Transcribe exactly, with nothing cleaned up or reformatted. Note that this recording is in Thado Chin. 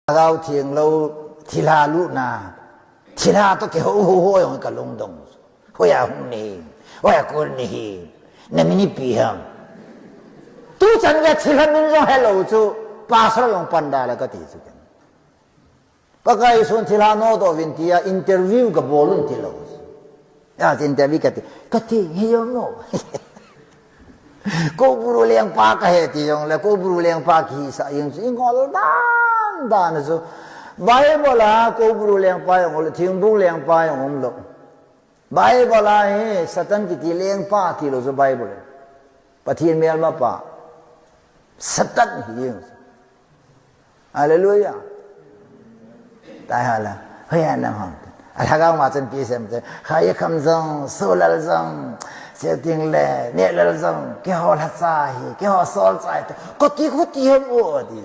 Lhagao Theng lou, thilha lutna. Thilha toh kihou hou hou jong kalungdong. Hoiya hung nahi, hoiya kon nahi, na min ipi ham. Tuchan gei thilha min jong helou chu, pastor jong pan da la kati chu ken. Pakai Jesun thilha nodoh uvin tia interview kabol un tilou. Ya interview kati, kati, hi jong mo. Koubru lengpa kahi ti jongle, Koubru lengpa kihisah jeng chu, ingol dan dan chu. Bible a Koubru lengpa jong umlou, thingbung lengpa jong umlou. Bible a hi Satan kiti lengpa tilou chu Bible. Pathen melmapa. Satan hi jeng chu. Hallelujah. Tai hala. Hoiya nang ham. A lhagao ma chan pi sem te. Khaikham jong, Solal jong, Seuting le, Nehlal jong, keiho lhacha hi, keiho solchah hi. Kati khuti ham o ti.